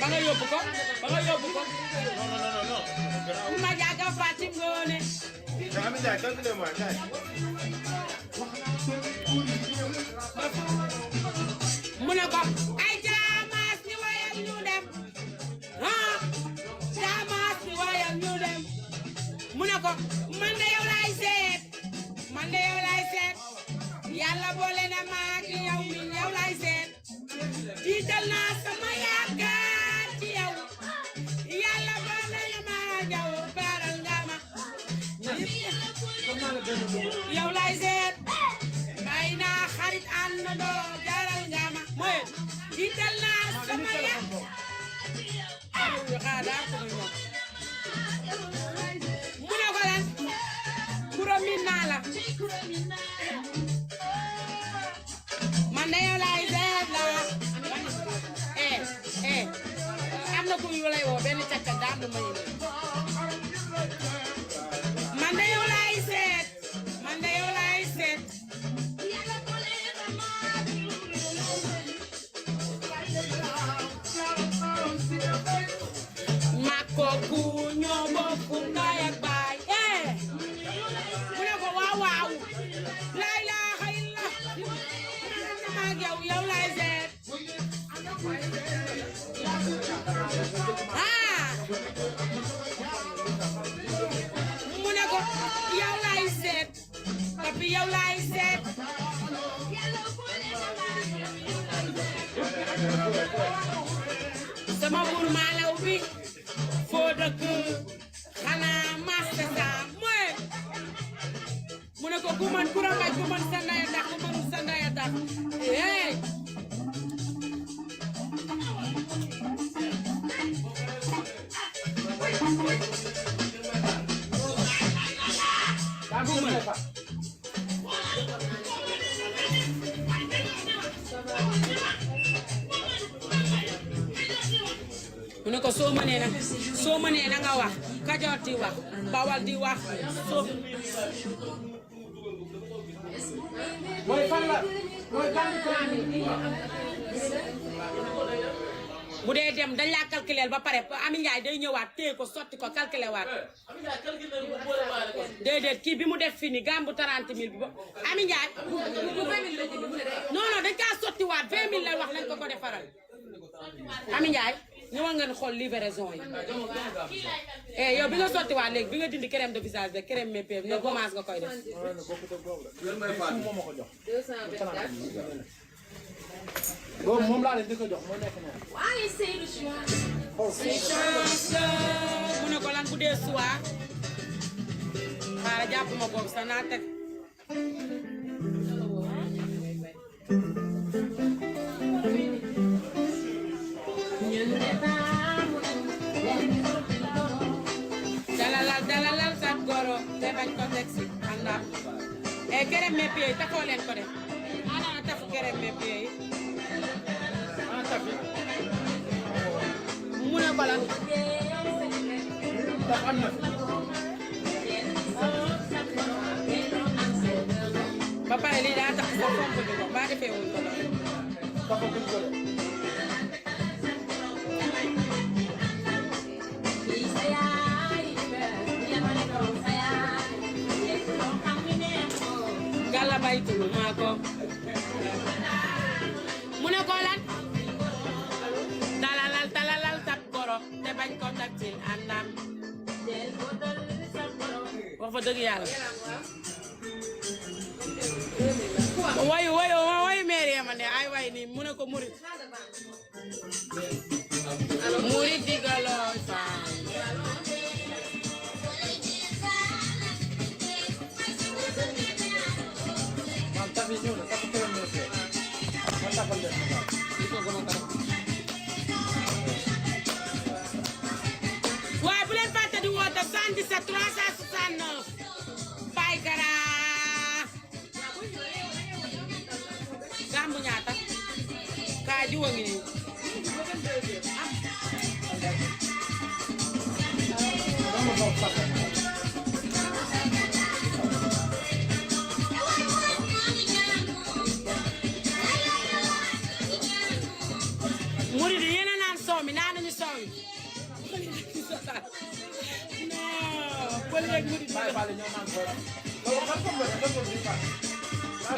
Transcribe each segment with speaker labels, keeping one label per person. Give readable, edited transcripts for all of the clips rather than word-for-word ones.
Speaker 1: ba nga yóbbu ko ba nga yóbbu ko.
Speaker 2: non.
Speaker 1: ma jaaga Fatim Ngoone.
Speaker 2: Ami Ndiaye calculé moi kay.
Speaker 1: mu ne ko ay jaamaas ni wayal ñu dem ah jaamaas ni wayal ñu dem mu ne ko man de yow laay seet man de yow laay seet yàlla boole na ma ak yow mi yow laay seet tiital naa sama yaakaar ci yow yàlla boole na ma ak yow baaral nga ma yow laay seet bàyyi naa xarit àndandoo jaral nga ma mooy tiital naa sama yaakaar mu ne ko lan kuro min naa la man de yow laay seet la am na ku yu lay woo benn càcc daam lu may man de yow laay seet man de yow laay seet kooku ñoo bokk ndey ak baay mu ne ko waaw waaw laa ilaaha illa sama ak yow laay seet mu ne ko yow laay seet papi yow laay seet sama buur maalaw bi foo dëkk xanaa master sa mooy mu ne ko ku man ku rambaj ku man sa ndaya tax ku man sa ndaya tax mu ne ko soo mënee na nga wax Kajoor di wax Bawal di wax soo mooy fan la mooy bu dee dem dañ laa calculer ba pare Ami Ndiaye day ñëwaat téye ko sotti ko calculer waat déedéet kii bi mu def fini gambu 30 000 bi ba Ami Ndiaye non non dañ kaa sotti waat 20 000 lay wax nañ ko defaral Ami Ndiaye ñëwal ngeen xool livraison yi yow bi nga sotti waat léegi bi nga dindi crème de visage de crème mépp nga commencé nga koy def
Speaker 3: boobu moom laa leen di ko jox moo nekk noonu.
Speaker 4: waaye Seydou Chouin.
Speaker 1: mu ne ko lan bu dee soir xaaral jàpp ma boobu sax naa teg. dalalal sa goro te bañ ko teg si àndaam. crème mépp yi tafoo leen ko def. ana tafu crème mépp yi. mu ne ko lan. ba pare lii daa tax sa pompe bi ko ba defee wuñ ko lool. Gala baytul maa ko. mu ne ko lan. talalal tab goro te bañ ko taktil àndam. wax fa dëgg yàlla. wayu mairie ma ne ay way ni mu ne ko murit. murit digaloo saa. waaye bu leen fàtte di woote 77 369 Baye Kara gambu ñaata ka jiwo ngi nii murid yéen a naan soow mi naan nañu xaar non ba léegi mu di
Speaker 3: bàyyi bàyyi ñoo naan ko loolu xam nga ne xam nga ni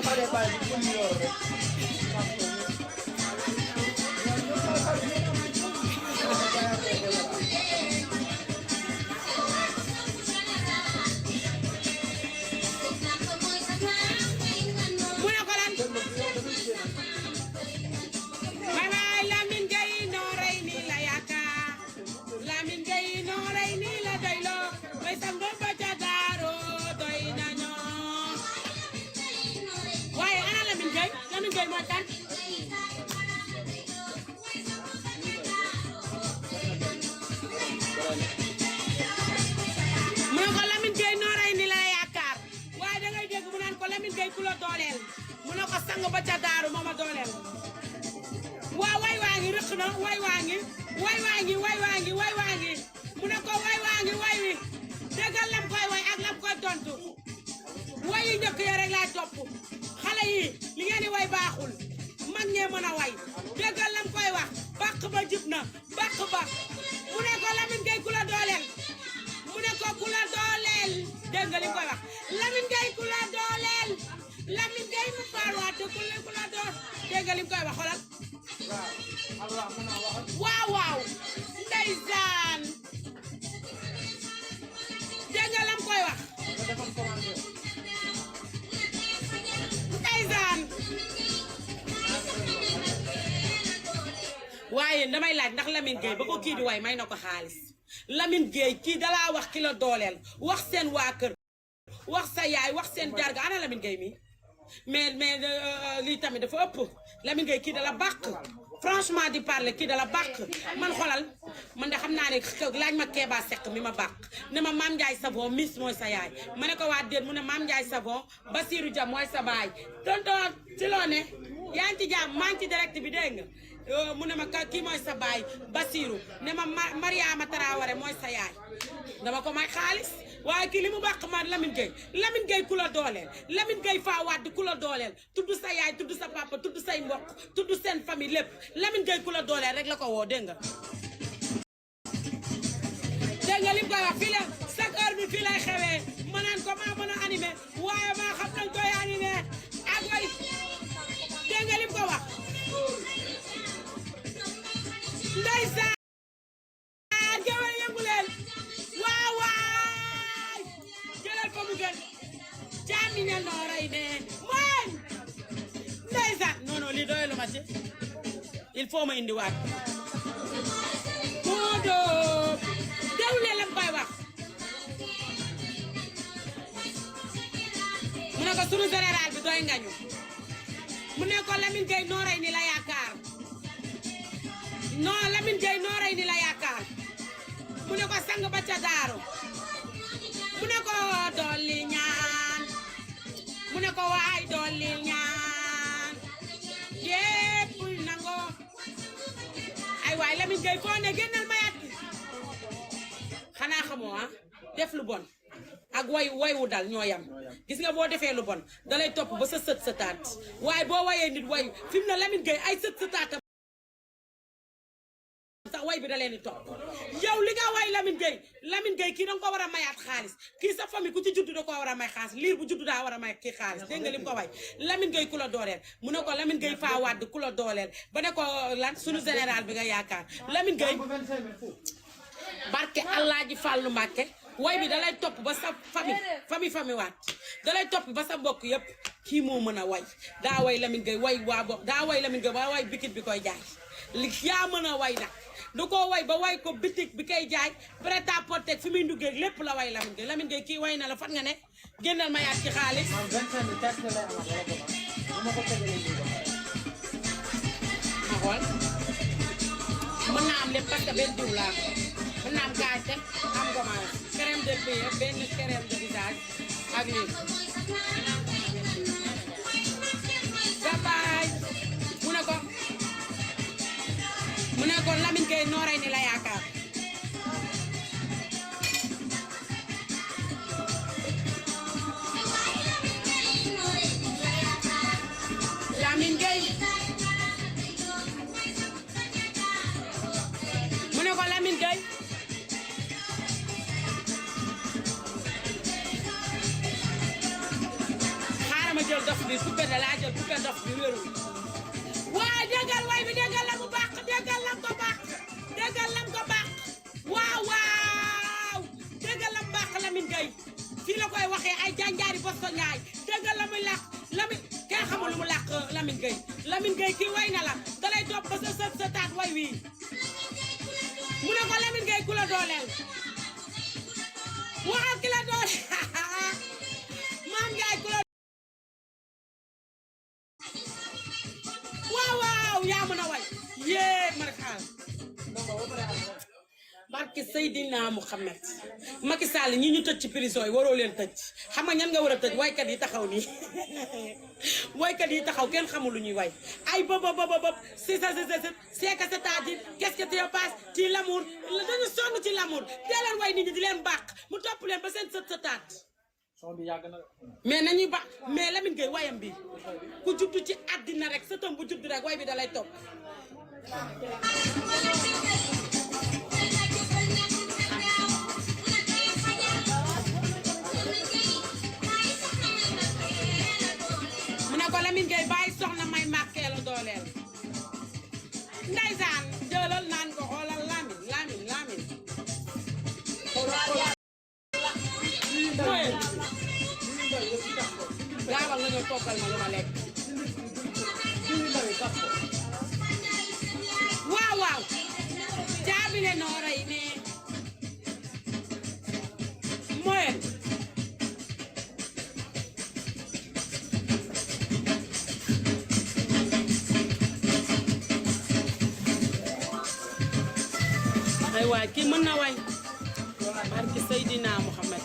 Speaker 3: bàyyi bàyyi bu ñu yor rek
Speaker 1: mu ne ko lan waay Lamine Gueye noo rey nii la yaakaar Lamine Gueye noo rey nii la doyloo may sango ba ca daaro doy nañoo waaye ana Lamine Gueye mooy kan mu ne ko Lamine Gueye noo rey nii la yaakaar waaye da ngay dégg mu naan ko Lamine Gueye ku la dooleel mu ne ko sang ba ca daaru moo ma dooleel waaw way waa ngi rëq na way waa ngi mu ne ko way waa ngi way wi déggal lam koy way ak lam koy tontu way yi njëkk ya rek laay topp xale yi li ngeen di way baaxul man ñee mën a way déggal lam koy wax bàq ba jib na bàq ba mu ne ko Lamine Gueye ku la dooleel mu ne ko ku la dooleel dégg nga li koy wax Lamine Gueye ku la dooleel Lamine Gueye mu parwaate ku la dool dégg nga li koy wax xoolal waaw waaw ndeysaan dégg nga lam koy wax ndeysaan waaye damay laaj ndax Lamine Gueye ba ko kii di way may na ko xaalis Lamine Gueye kii dalaa wax ki la dooleel wax seen waa kër wax sa yaay wax seen jarga ana Lamine Gueye mi mais lii tamit dafa ëpp Lamine Gueye kii dala bàq franchement di parler kii dala bàq man xolal man de xam naa ne laaj ma Kéba Seck mi ma bàq ne ma Mame Ndiaye Savon miss mooy sa yaay ma ne ko waa déet mu ne Mame Ndiaye Savon Basirou Dia mooy sa baay tonton ci loo ne yaa ngi ci jàmm maa ngi ci direct bi dégg nga mu ne ma kii mooy sa baay Basirou ne ma Mariama Traoré mooy sa yaay dama ko may xaalis waaye kii li mu bàq ma Lamine Gueye ku la dooleel Lamine Gueye faa waat ku la dooleel tudd sa yaay tudd sa papa tudd say mbokk tudd seen famille lépp Lamine Gueye ku la dooleel rek la ko woo dégg nga li mu koy wax fii la chaque heure bi fii lay xewee ma naan ko maa mën a animé waaye maa xam nañ koy animé ak way dégg nga li mu ko wax ndeysaan gewel yëngu leen waaw waay jëlal fa mu gën jaamine nooray ne mooy ndeysaan non lii doyelu ma ci il faut ma indi waat moo doo dewle lam koy wax mu ne ko sunu général bi doy ngañu mu ne ko Lamine Gueye nooray ni la yaakaar non Lamine Gueye nooray ni la yaakaar mu ne ko sang ba ca daaru mu ne ko dolli ñaan mu ne ko waay dolli ñaan yépp nango ay waay Lamine Gueye foo ne génnal mayaat ki xanaa xamoo def lu bon ak way wu dal ñoo yam gis nga boo defee lu bon dalay topp ba sa sët sëtaat waaye boo wayee nit way fi mu ne Lamine Gueye ay sët sëtaat sax way bi da leen di topp yow li nga way Lamine Gueye kii danga ko war a mayaat xaalis kii sa famille ku ci juddu da ko war a may xaalis liir bu juddu daa war a may kii xaalis dégg nga li mu ko way Lamine Gueye ku la dooleel mu ne ko Lamine Gueye faa wadd ku la dooleel ba ne ko lan sunu général bi nga yaakaar Lamine Gueye barke Alaaji Fàllu Mbàkke way bi dalay topp ba sa famille waat dalay topp ba sa mbokk yëpp kii moo mën a way daa way Lamine Gueye way waa bokk daa way Lamine Gueye ba way bikit bi koy jaay li yaa mën a way nag du ko way ba way ko bitik bi koy jaay prêt à porter fi muy nduggee lépp la way Lamine Gueye kii way na la fan nga ne génnal ma yaat ci xaalis ma xool mën naa am lépp parce que benn diw laa mën naa am gàncax am gommage crème de pied benn crème de visage ak lii gabaay mu ne ko Lamine Gueye nooray ni la yaakaar Lamine Gueye mu ne ko Lamine Gueye jël dof bi coupé da laa jël coupé dof bi wérul waaye déggal way bi déggal la mu baax déggal lam ko baax déggal lam ko baax waaw waaw déggal lam baax Lamine Gueye fii la koy waxee ay janjaari bosto ñaay déggal la muy làq Lamine kenn xamul lu mu làq Lamine Gueye kii way na la da lay topp ba sa taat way wii mu ne ko Lamine Gueye ku la dooleel waxal ki la dooleel Maam Njaay ku la waaw waaw yaa mën a way yee ma xaal barke Seydina Muhammad Macky Sall ñi ñu tëj ci prison yi waroo leen tëj xam nga ñan nga war a tëj waykat yi taxaw nii waykat yi taxaw kenn xamul lu ñuy way ay bob c'est que c'est-à-dire qu'est-ce que tu passes ci l'amour dañu sonn ci l'amour dee leen way nit ñi di leen bàq mu topp leen ba seen sët taat mais nañuy ba mais Lamine Gueye wayam bi ku juddu ci àddina rek sëtam bu juddu rek way bi da lay topp mu ne ko Lamine Gueye bàyyi soxna may màkkee la dooleel ndeysaan jëlal naan ko xoolal Lamine gaawal nga ñëw toggal ma lu ma lekk waaw waaw caabi ne nooray ne moyen ay waay kii mën na way barke Seydina Muhammad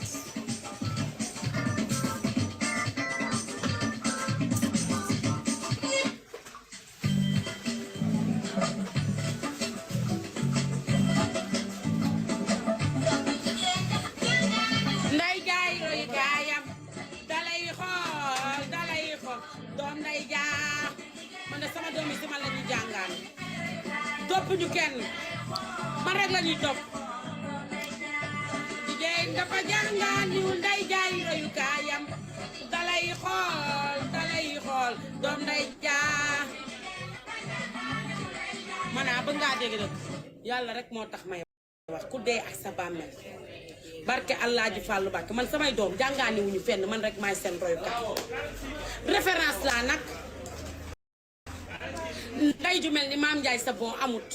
Speaker 1: nday jaay roy gaayam dalay xool doom nday jaa man de sama doom yi si man la ñuy jàngaan topp ñu kenn man rek la ñuy topp jigéen dafa jàngaan ñu nday jaay roy gaayam dalay xool doom nday jaa mana bëgg ngaa dégg dëgg yàlla rek moo tax may wax ku dee ak sa bàmmeel barke Allah ji Fallou Bakk man samay doom jàngaani wuñu fenn man rek maay seen royukaay référence laa nag nday ju mel ni Maam Njaay sa bon amut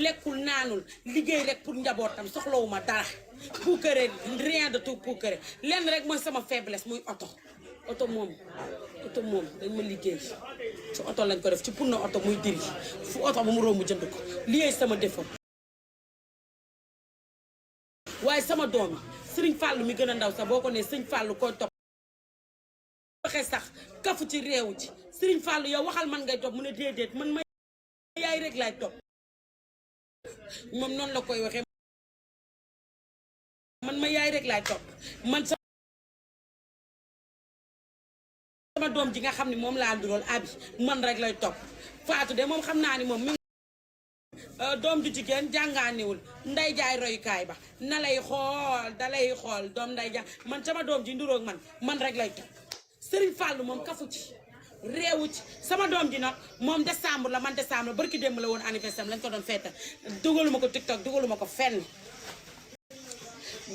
Speaker 1: lekkul naanul liggéey rek pour njabootam soxlawuma dara puukare rien de tout puukare lenn rek mooy sama faiblesse muy oto moom dañ ma liggéey ci oto lañ ko def ci pour na oto muy diri fu oto ba mu romb jënd ko liggéey sama défaut waaye sama doom yi sëriñ Fallou mi gën a ndaw sax boo ko ne sëriñ Fallou koy topp waxee sax kafu ci réewu ci sëriñ Fallou yow waxal man ngay topp mu ne déedéet man ma yaay rek laay topp moom noonu la koy waxee man ma yaay rek laay topp man sama doom ji nga xam ne moom laa dugal abi man rek lay topp Fatou de moom xam naa ni moom doom ju jigéen jàngaaniwul nday jaay royukaay ba na lay xool dalay xool doom nday jaay man sama doom ji nduróog man rek lay topp Serigne Fallou moom kafu ci réewu ci sama doom ji nag moom décembre la man décembre barki démb la woon anniversaire lañ ko doon feete dugaluma ko TikTok dugaluma ko fenn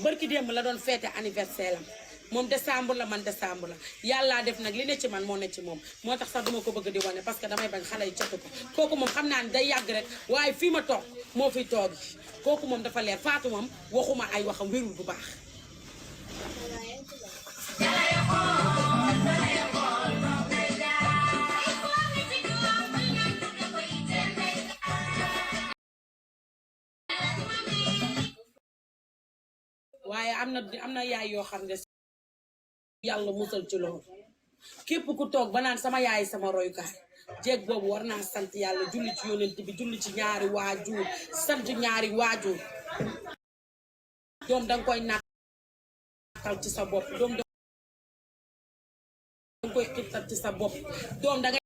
Speaker 1: barki démb la doon feete anniversaire am moom décembre la man décembre la yàllaa def nag li ne ci man moo ne ci moom moo tax sax duma ko bëgg di wane parce que damay bañ xale yi catu ko kooku moom xam naa ne day yàgg rek waaye fii ma toog moo fiy toog kooku moom dafa leer Fatou moom waxuma ay waxam wérul bu baax waaye am na yaay yoo xam ne yàlla musal ci loolu képp ku toog ba naan sama yaay sama royukaay jeeg boobu war naa sant yàlla julli ci yonent bi julli ci ñaari waajur sant ñaari waajur doom danga koy nàkkal ci sa bopp doom danga koy xittal ci sa bopp doom dangay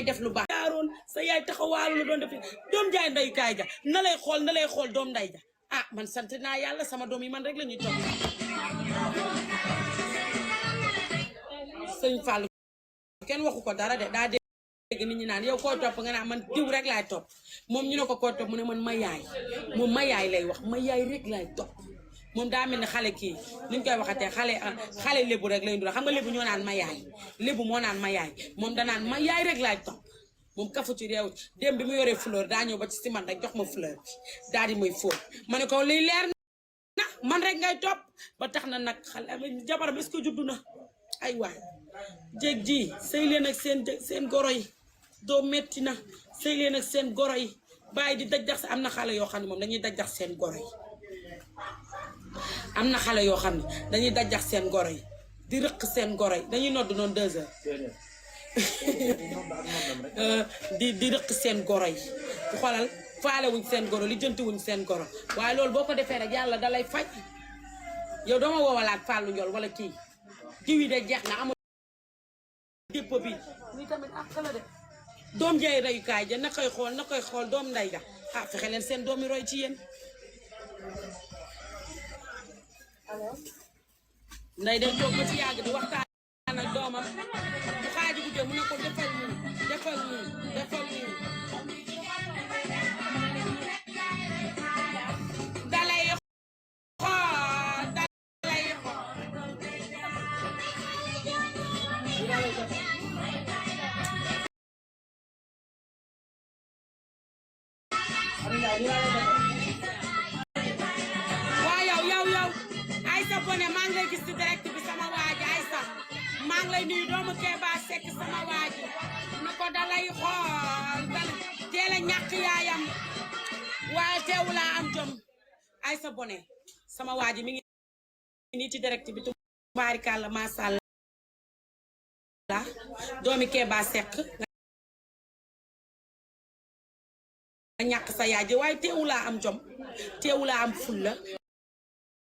Speaker 1: def lu baax jaaroon sa yaay taxawaalu la doon def doom jaay ndeyukaay ja na lay xool doom nday ja ah man sant naa yàlla sama doom yi man rek la ñuy toog sëñ Fallou kenn waxu ko dara de daa dégg nit ñi naan yow koo topp nga naan man diw rek laay topp moom ñu ne ko koo topp mu ne man ma yaay moom ma yaay lay wax ma yaay rek laay topp moom daa mel ni xale kii ni ñu koy waxatee xale lébu rek lay ndur xam nga lébu ñoo naan ma yaay lébu moo naan ma yaay moom danaan ma yaay rek laay topp moom kafu ci réew dem bi mu yoree fleur daa ñëw ba ci man rek jox ma fleur bi daal di may fóot ma ne ko liy leer na man rek ngay topp ba tax na nag xale jabaram est-ce que juddu na ay waay jéeg ji sëy leen ak seen goro yi doo metti na sëy leen ak seen goro yi bàyyi di dajjax am na xale yoo xam ne moom dañuy dajjax seen goro yi am na xale yoo xam ne dañuy dajjax seen goro yi di rëq seen goro yi dañuy nodd noonu 2 heures di rëq seen goro yi bu xoolal faale wuñ seen goro li jënti wuñ seen goro waaye loolu boo ko defee rek yàlla dalay faj yow dama woowalaat Fallou Ndiol wala kii diw yi de jeex na amul dépôt bi ni tamit ak la de doom jaay reyukaay ja na koy xool doom nday ja fexe leen seen doom yi roy ci yéen nday de toog ba ci yàgg di waxtaan ak doomam bu xaaju guddee mu ne ko defal nii dalay waaw yow Aïssa Boné maa ngi lay gis ci direct bi sama waaji Aïssa maa ngi lay nuyu doomu Keba Seck sama waaji na ko dalay xool teel a ñàkk yaayam waaye teewulaa am jom Aïssa Boné sama waaji mi ngi nii ci direct bi tubaarikàlla masha Allah doomi Keba Seck nga ñàkk sa yaay ji waaye teewulaa am jom teewulaa am fulla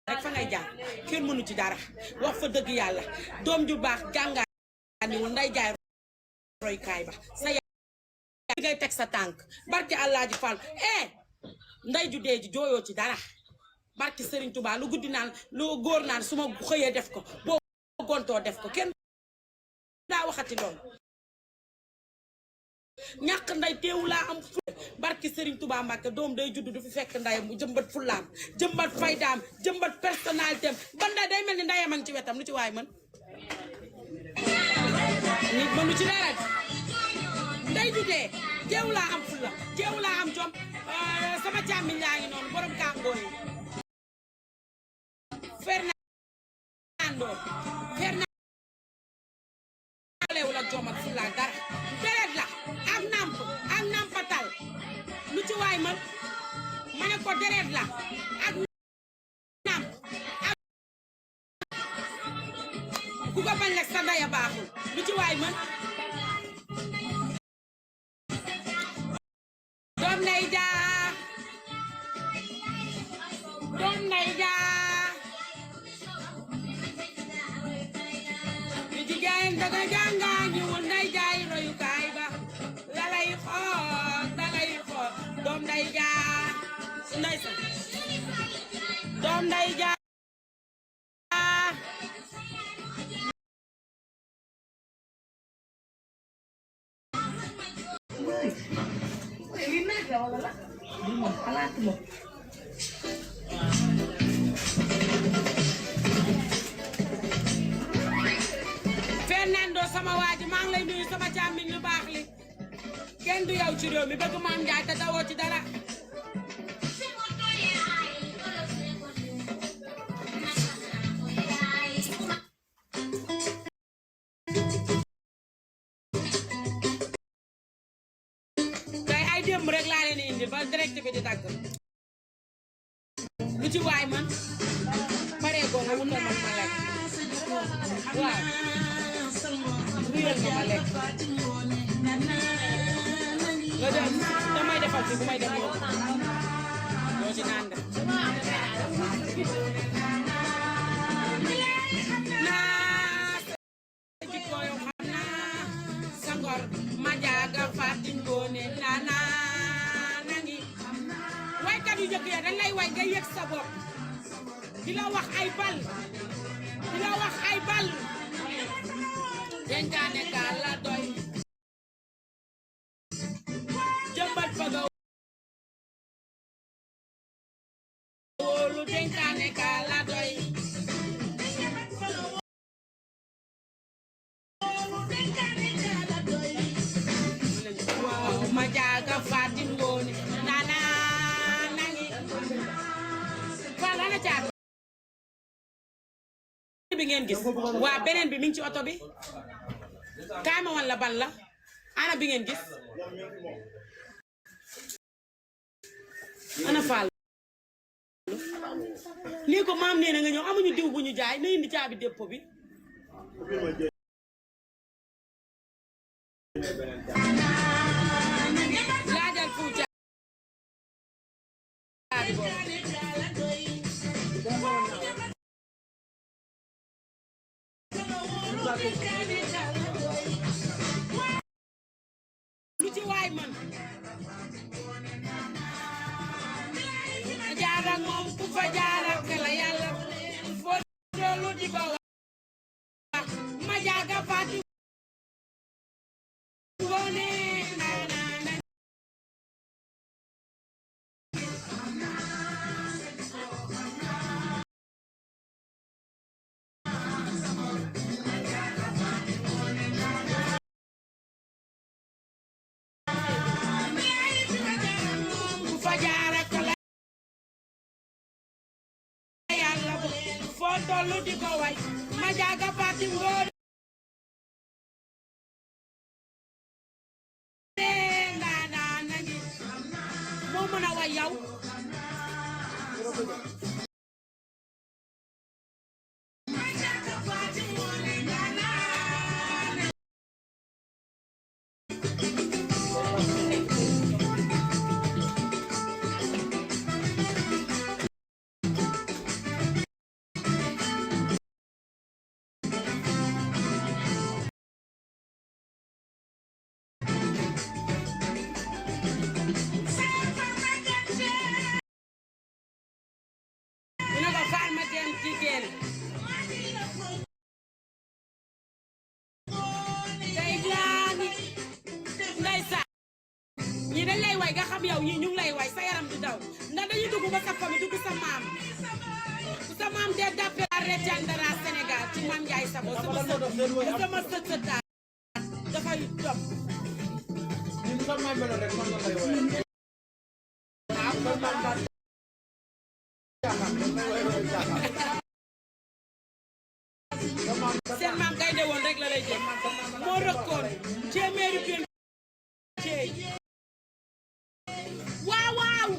Speaker 1: rek fa ngay jaar kenn mënu ci dara wax fa dëgg yàlla doom ju baax jàngaaniwul nday jaay roykaay ba sa yaay ngay teg sa tànk barki Allah ji Fall nday ju dee ji jooyoo ci dara barki Serigne Touba lu guddi naan lu góor naan su ma xëyee def ko boo gontoo def ko kenn daa waxati loolu ñàkk nday teewulaa am barki Serigne Touba Mbacke doom day judd du fi fekk ndayam mu jëmbat fullaam jëmbat faydaam jëmbat personnalité am ba nday day mel ni ndayam a ngi ci wetam lu ci waay man nit mënu ci dara nday juddee teewulaa am fulla teewulaa am jom sama càmmiñ laa ngi noonu borom kàngoo yi Fernando leewul ak jom ak fulla dara deret la ak nampatal lu ci waay man ma ne ko deret la ak namp ak ku ko bañ rek sa ndaya baaxul lu ci waay man doom nay jaa lu jigéen daga jànga ñëwul nday jaay royukaay ba dalay xool doom nday jaa nday sa doom nday jaa Fernando sama waaji maa ngi lay nuyu sama càmmiñ lu baax li kenn du yow ci réew mi bëgg maam Njaay te dawoo ci dara kay ay démb rek laa leen indi ba direct bi di dagg lu ci waay man paree ko nga wutal man ma lekk waaw wuyal nga ma lekk nga dem damay defal ci bu may dem yow doo ci naan de naa sa jikko yow xam naa sa ngor ma jaaga fàtti ngoone nangi waykat yu njëkk ya dañ lay way nga yëg sa bopp di la wax ay bal dénkaane ka la doy jëmbat bëgg a wóolu dénkaane ka la doy waaw ma jaaga Fatim Ngoone nana nangi fala na caat bi ngeen gis waa beneen bi mi ngi ci oto bi kaay ma wan la ban la ana bi ngeen gis ana faal nii ko maam nee na nga ñëw amuñu diw bu ñu jaay na indi caabi dépôt bi laajal fu caabi lu ci waay man jaara moom ku fa jaara kala yàlla foo doolu di ko wax ma jaaga Fatim Ngoone ku fa jaara kala yàlla foo doolu di ko way ma jaaga Fatim Ngoone moo mën a way yow jigéen day laani ndeysaan ñi dañ lay way nga xam yow ñi ñu ngi lay way sa yaram di daw ndax dañuy dugg ba sa famille dugg sa maam bu sa maam dee d'appel à Rethiandara Sénégal ci Mame Ndiaye Savon sama sët sëtaat dafay topp seen maam kay de woon rek la lay jël moo rëkkoon téeméeri biir ceey waaw waaw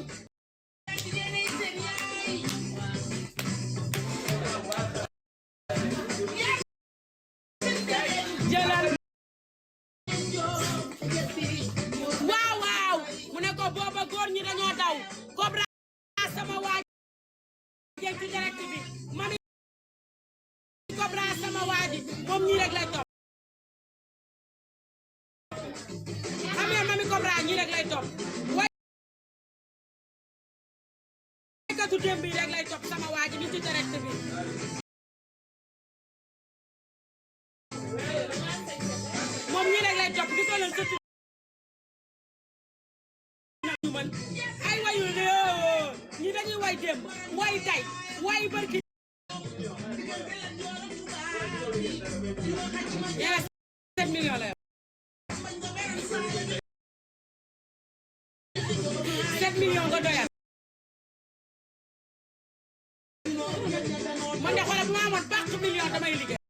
Speaker 1: jëlal waaw waaw mu ne ko booba góor ñi dañoo daw Cobra sama waa jël ci direct bi mami Cobra sama waa ji moom ñii rek lay topp xam nga mami Cobra ñii rek lay topp waykatu démb bi rek lay topp sama waa ji ni ci direct bi moom ñii rek lay topp gisoo leen sëtu ñu mën ay wayu ñi dañuy way démb way tay way barki yaa 7 millions la 7 millions nga doyal man de xoolal bu ma amoon bàq million damay liggéey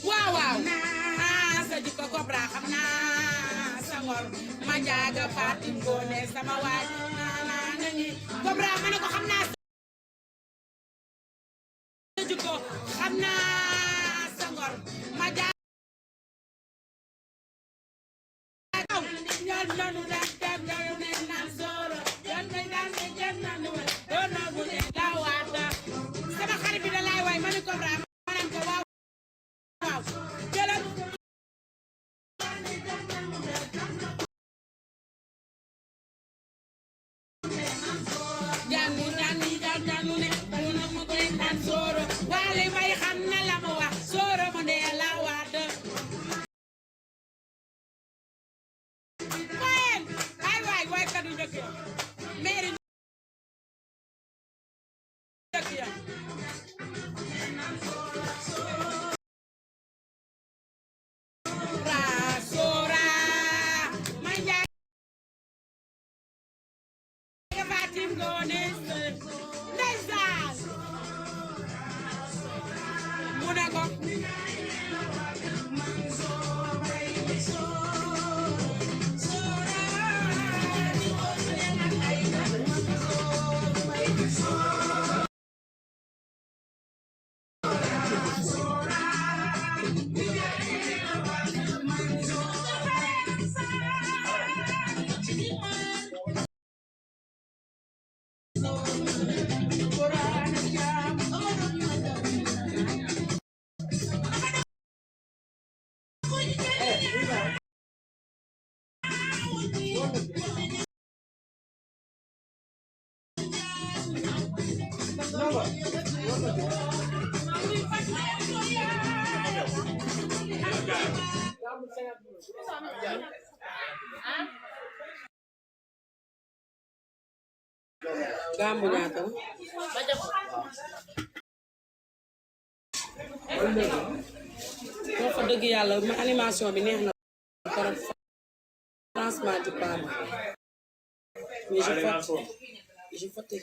Speaker 1: waaw waaw sa jikko Cobra xam naa sa ngor ma jaaga Fatim Ngoone sama waay nani Cobra ma ne ko xam naa sa jikko xam naa sa ngor ma jaaga ñaan nanu daan dem ne naan soro yan ngay daan ne jëm nanu doon bu ne lawaata sama xarit bi da lay way ma ne Cobra ma naan ko waaw waaw jëlal jàngu ko leen naan sooro Wally Mbaye xam na la mu wax sooro mu ne la waat wayen ay waay kadu njëkk ya mairie njëkk ya soora ma njaay ga fatim gone ndeysaan mu ne ko Gambu ñaata fa dëgg yàlla ma animation bi neex na trop franchement je parle mais je vote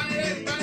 Speaker 1: Vale.